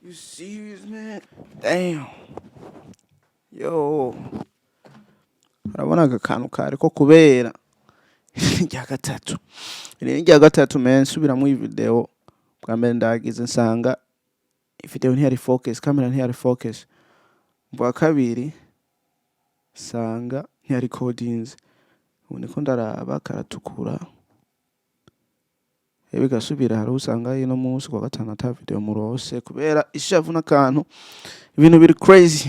You serious, man? Damn. Yo. Urabona aka kantu kari ko kubera irya gatatu. Iri ni irya gatatu, man, nsubiramwo iyi video. Bwa mbere ndagize nsanga video ntiyari focus, camera ntiyari focus. Bwa kabiri nsanga ntiyari recordings. Ubu niko ndaraba karatukura. Rero bigasubira, hariho usanga ino munsi kuwa gatanu ata video murose kubera ishavu n'akantu. Ibintu biri crazy,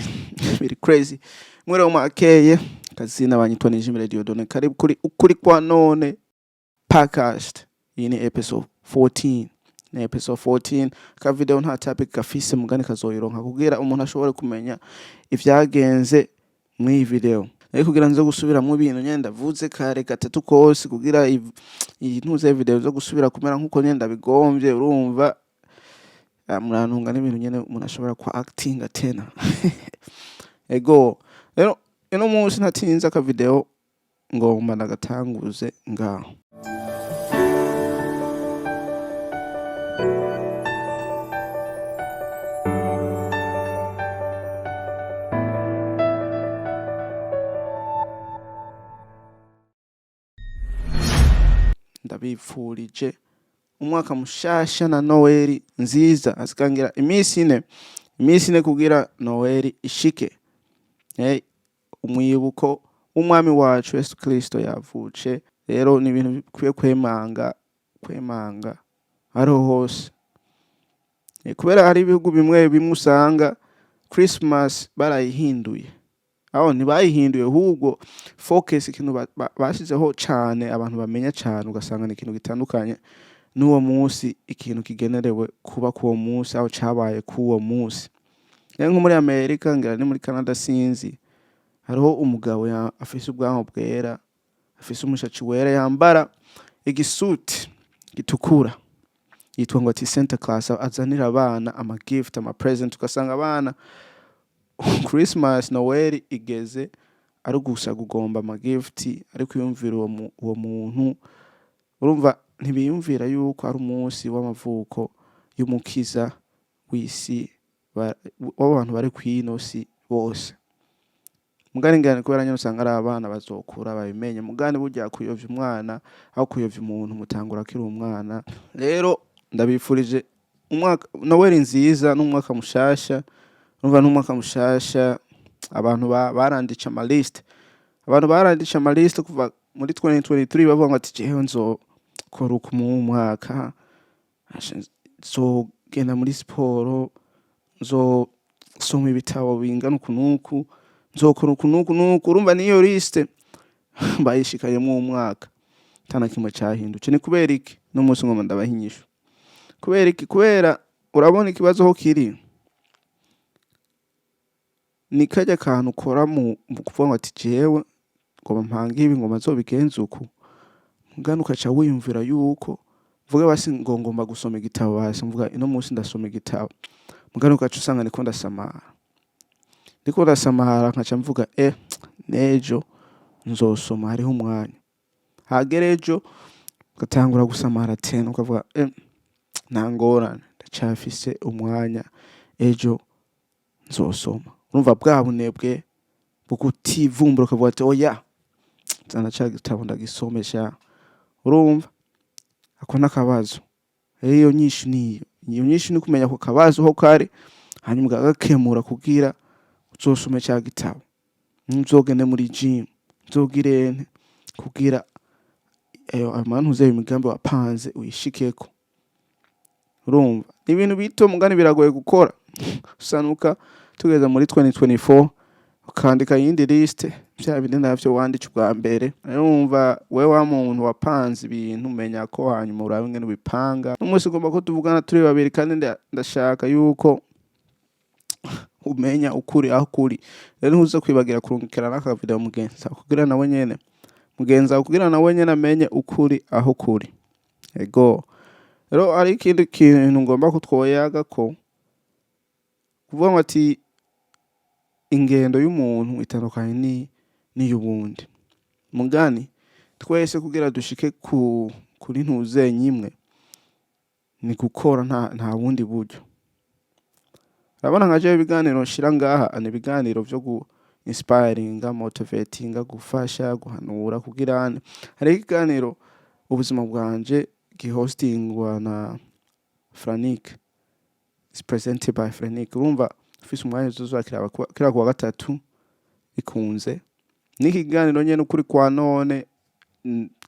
biri crazy. Mwiriwe, mwakeye, kazina banyitwa Nijimire Dieudonne. Karibu kuri Ukuri kwa None podcast. Iyi ni episode 14, ni episode 14. Ka video nta topic gafise, mugani kazoyironka kugira umuntu ashobore kumenya ivyagenze mw'iyi video. Rero kugira nze gusubiramwo ibintu nyene ndavuze kare gatatu kose, kugira iyi ntuze video zo gusubira kumera nkuko nyene ndabigomvye. Urumva, murantunga n'ibintu nyene umuntu ashobora kwa actinga tena. Ego rero, ino munsi ntatinze, aka video ngomba ndagatanguze ngaho. Ndabipfurije umwaka mushasha na Noweli nziza. Hasigangira iminsi 4, iminsi 4 kugira Noweli ishike. Hey, umwibuko w'umwami wacu Yesu Kristo yavutse. Rero ni ibintu bikwiye kwemanga, kwemanga ariho hose. Kubera hari ibihugu bimwe bimwe usanga Christmas barayihinduye, aho ntibayihinduye, ahubwo focus, ikintu bashizeho cane abantu bamenya cane, ugasanga ni ikintu gitandukanye n'uwo munsi, ikintu kigenerewe kuba k'uwo munsi, aho cabaye k'uwo munsi. Rero nko muri Amerika, ngira ni muri Canada, sinzi, hariho umugabo afise ubwanwa bwera, afise umushatsi wera, yambara igisuti gitukura, yitwa ngo ati Santa Claus, azanira abana ama gift, ama present. Ugasanga abana Christmas, Noel igeze ari gusa kugomba ama gift, ari kwiyumvira uwo muntu. Urumva, ntibiyumvira yuko ari umunsi w'amavuko y'umukiza w'isi, w'abantu bari kw'ino si bose. Mugani ngani kubera nyene usanga ari abana, bazokura babimenye. Mugani burya kuyovya umwana, aho kuyovya umuntu mutangura akiri umwana. Rero ndabifurije umwaka, Noel nziza n'umwaka mushasha. Urumva, n'umwaka mushasha abantu baranditse ama list, abantu baranditse ama list kuva muri 2023, bavuga ngo ati jewe nzokora uku mu mwaka, nzogenda muri siporo, nzosoma ibitabo bingana uku n'uku, nzokora uku n'uku n'uku. Urumva, niyo liste bayishikanyemwo umwaka ata na kimwe cahindutse. Ni kubera iki? N'umunsi ngoma ndabaha inyishu. Kubera iki? Kubera urabona ikibazo aho kiri, ni karya kantu ukora mu kuvuga ngo ati jewe ngomba mpange ibi, ngomba nzobigenze uku. Mugani ukaca wiyumvira yuko, mvuge basi ngo ngomba gusoma igitabo, basi mvuga ino munsi ndasoma igitabo, mugani ugaca usanga ndiko ndasamara, ndiko ndasamara, nkaca mvuga nejo nzosoma, hariho umwanya. Hagera ejo ugatangura gusamara tena, ukavuga nta ngorane, ndacafise umwanya, ejo nzosoma. Urumva bwa bunebwe bwo kutivumbura, ukavuga ati oya, zana ca gitabo ndagisome sha. Urumva, ako n'akabazo. Rero iyo nyishu niyo, iyo nyishu ni kumenya ako kabazo aho kari, hanyuma ukagakemura kugira uzosome ca gitabo, uzogende muri gym, uzogirente kugira ayo amantuze, imigambi wapanze uyishikeko. Urumva, ni ibintu bito, mugani biragoye gukora. Usanuka tugeze muri 2024, ukandika iyindi liste, vya bindi navyo wanditse ubwa mbere. Urumva, we wa muntu wapanze ibintu, menya ko hanyuma urabe ingene ubipanga. N'umunsi ugomba ko tuvugana turi babiri, kandi ndashaka yuko umenya ukuri aho kuri. Rero ntuze kwibagira kurungikira n'aka video mugenzi wawe, kugira nawe nyene, mugenzi wawe, kugira nawe nyene amenye ukuri aho kuri. Ego, rero hari ikindi kintu ngomba ko twoyaga, ko kuvuga ngo ati ingendo y'umuntu itandukanye n'iy'uwundi. Mugani twese kugira dushike kuri ntuzenye imwe ni gukora, nta bundi buryo. Urabona nka jewe ibiganiro nshira ngaha ni ibiganiro vyo gu inspiringa, motivatinga, gufasha, guhanura, kugira hariho ikiganiro Ubuzima Bwanje gihostingwa na Franik, is presented by Franik. Urumva ufise umwanya uzozakiraba kira kuwa gatatu bikunze. N'iki kiganiro nyene Ukuri Kwa None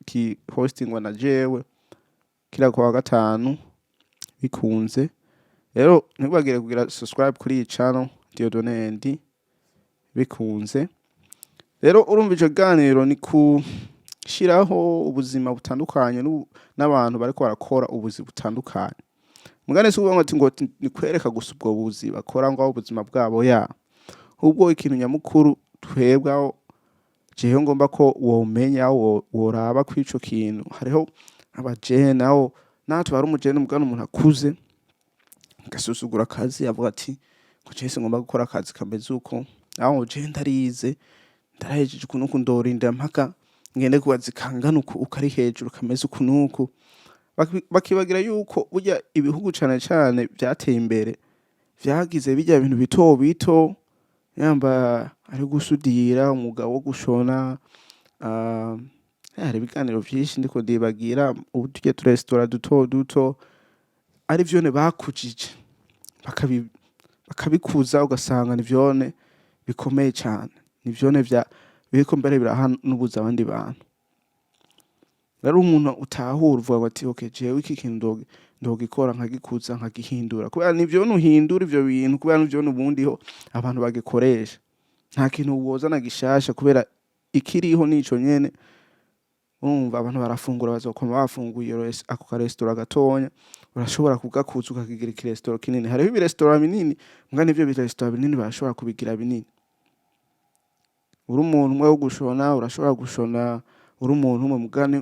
ki hostingwa na jewe kira kuwa gatanu bikunze. Rero ntibagire kugira subscribe kuri iyi channel Dieudonne Andy bikunze. Rero urumva ico kiganiro ni kushiraho ubuzima butandukanye n'abantu bariko barakora ubuzi butandukanye. Mugane si ukuvuga ngo ati ngo ni kwereka gusa ubwo buzi bakora ngo ubuzima bwabo ya, ahubwo ikintu nyamukuru twebwe aho jewe ngomba ko womenya, woraba kw'ico kintu, hariho abajene aho natwe hari umujene mugana umuntu akuze agasuzugura akazi, avuga ati ngo jewe singomba gukora akazi kameze uko, aho jewe ndarize, ndarahejeje uku nuku, ndorindira mpaka ngende ku kazi kangana uku, ukari hejuru, kameze uku nuku. Bakibagira yuko burya ibihugu cane cane vyateye imbere vyagize birya bintu bito bito, yamba ari gusudira, umwuga wo gushona, hari ibiganiro vyinshi ndiko ndibagira, ubu turya turesitora duto duto ari vyone bakujije bakabikuza, ugasanga ni vyone bikomeye cane, ni vyone vya biriko mbere biraha n'ubuzi abandi bantu. Rero umuntu utahura uvuga ngo ati: "Okay, jewe iki kintu ndogikora nkagikuza, nkagihindura," kubera nivyo nuhindura ivyo bintu, kubera nivyo n'ubundiho abantu bagikoresha. Nta kintu wozana gishasha kubera ikiriho nico nyene. Urumva abantu barafungura, bazokoma bafunguye ako karesitora gatonya urashobora kugakuza ukakigira ikiresitora kinini. Hariho ibiresitora binini, muga nivyo biresitora binini barashobora kubigira binini. Uri umuntu umwe wo gushona, urashobora gushona uri umuntu umwe, mugani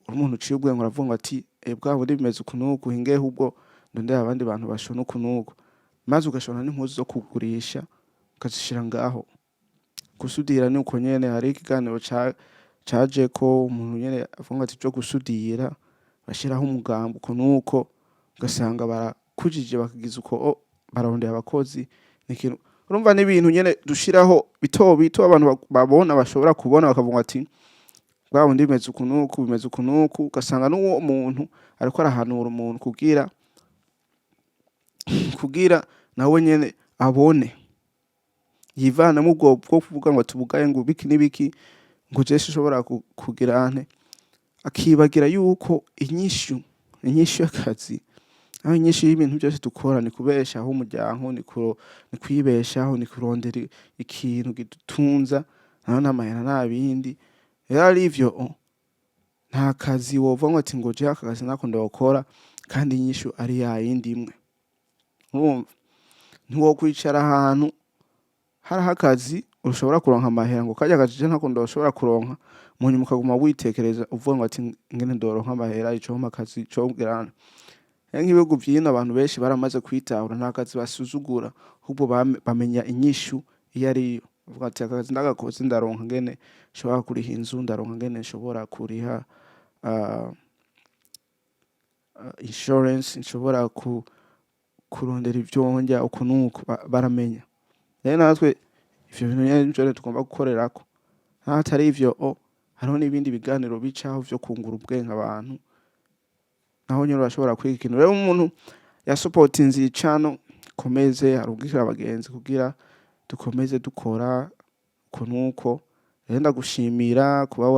uri umuntu uciye ubwenge, uravuga ngo ati: "E, bwa bundi bimeze uku n'uku, hingehe ubwo ndondera abandi bantu bashona uku n'uku," maze ugashona n'impuzu zo kugurisha ukazishira ngaho. Gusudira ni uko nyene. Hariho ikiganiro cajeko umuntu nyene avuga ati vyo gusudira bashiraho umugambi uko n'uko, ugasanga barakujije, bakagiza uko, bararondera abakozi. Ni ikintu urumva n'ibintu nyene dushiraho bito bito abantu babona, bashobora kubona bakavuga ati: "Bwa bundi bimeze uku n'uku, bimeze uku n'uku," ugasanga n'uwo muntu ariko arahanura umuntu kugira nawe nyene abone yivanamwo ubwo bwo kuvuga ngo tubugaye, ngo biki n'ibiki, ngo jewe sinshobora kugira nte, akibagira yuko inyishu y'akazi aho inyishu y'ibintu byose dukora ni kubeshaho umuryango, ni kwibeshaho, ni kurondera ikintu kidutunza, naho n'amahera nta bindi. Rero arivyo nta kazi wova ngo ati ngo jewe aka kazi nako ndokora kandi inyishu ari yayindi imwe. Urumva ntiwokwicara ahantu hariho akazi ushobora kuronka amahera ngo karya kazi je ntako ndoshobora kuronka, mu nyuma ukaguma witekereza uvuga ngo ati ngene ndoronka amahera, icompa akazi congera. Nk'ibihugu vy'ino abantu benshi baramaze kwitahura, nta kazi basuzugura, ahubwo bamenya inyishu iyo ariyo. Bavuga ati: "Aka kazi ndagakoze ndaronka ngene nshobora kuriha inzu, ndaronka ngene nshobora kuriha insurance, nshobora kurondera ivyo ndya uku nuku." Baramenya. Rero natwe ivyo bintu nyene nivyo tugomba gukorerako. Naho atari ivyo, hariho n'ibindi biganiro bicaho vyo kungura ubwenge abantu, naho nyene urashobora kwiga ikintu. Rero umuntu yasopotinze iyi channel, komeze arungikire abagenzi kugira dukomeze dukora uko nuko. Rero ndagushimira kuba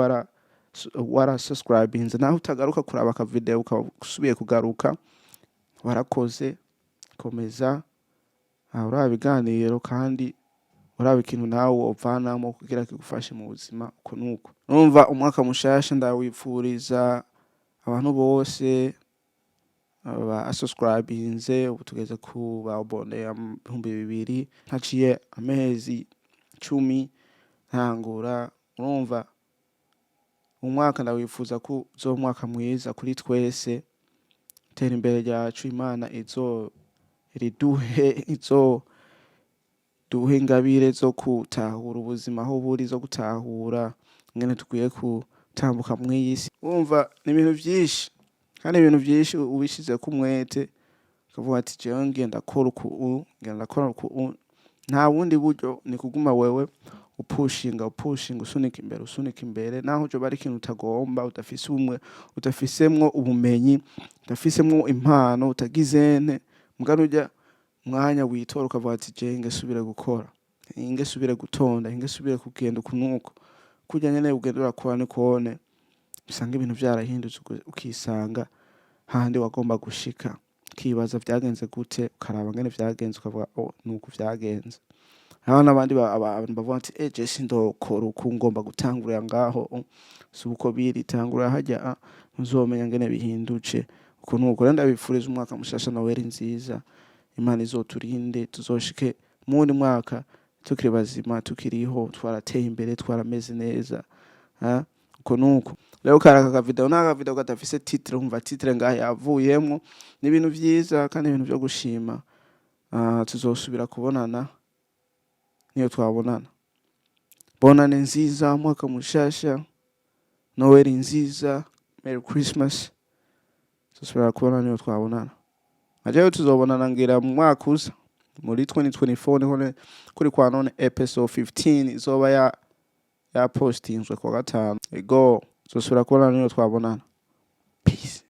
wara subscribinze, naho utagaruka kuraba aka video ukaba usubiye kugaruka, warakoze. Komeza uraba ibiganiro kandi uraba ikintu nawe wovanamwo kugira kigufashe mu buzima uko nuko. Urumva umwaka mushasha ndawipfuriza abantu bose ba subscribinze. Ubu tugeze ku ba abonnés 2000 haciye amezi 10 ntangura. Urumva umwaka ndawifuza ko uzoba umwaka mwiza kuri twese, tera imbere ryacu Imana izo riduhe, izo duhe ingabire zo gutahura ubuzima aho buri, zo gutahura ingene dukwiye gutambuka mw'iyi si. Urumva ni ibintu vyinshi, kandi ibintu vyinshi ubishizeko umwete. Ukavuga ati: "Jewe ngenda kora uku u, ngenda kora uku u." Nta bundi buryo, ni kuguma wewe upushinga, upushinga, usunika imbere, usunika imbere, naho joba ari ikintu utagomba, udafise ubumwe, udafisemwo ubumenyi, udafisemwo impano, utagizene mbwa nurya mwanya witora ukavuga ati: "Je nge gukora, inge subire gutonda, inge subire kugenda uku nuku." Kurya nyene ugenda urakora, nikone usanga ibintu vyarahindutse, ukisanga hahandi wagomba gushika, ukibaza vyagenze gute, ukaraba ngene vyagenze, ukavuga: "Oh, nuku vyagenze." Hariho n'abandi abantu bavuga ati: "Eh, je sindokora uku, ngomba gutangurira ngaho." Oh, si uko biri. Tangurira harya, ntuzomenya ngene bihindutse uku nuku. Rero ndabifuriza umwaka mushasha, Noweli nziza. Imana izoturinde tuzoshike mu wundi mwaka tukiri bazima, tukiriho, twarateye imbere, twarameze neza, ha? Uko nuko rero kari aka kavideo. Ni akavideo kadafise titre. Umva, titre ngaha yavuyemwo. Ni ibintu vyiza kandi ibintu vyo gushima. Tuzosubira kubonana niyo twabonana. Bonane nziza, mwaka mushasha, Noweli nziza, Merry Christmas. Tuzosubira kubonana niyo twabonana. Nka tuzobonana ngira mu mwaka uza muri 2024, niho kuri kwa none episode 15 izoba ya yapostinzwe kuwa gatanu. Ego, tuzosubira kubonana niyo twabonana.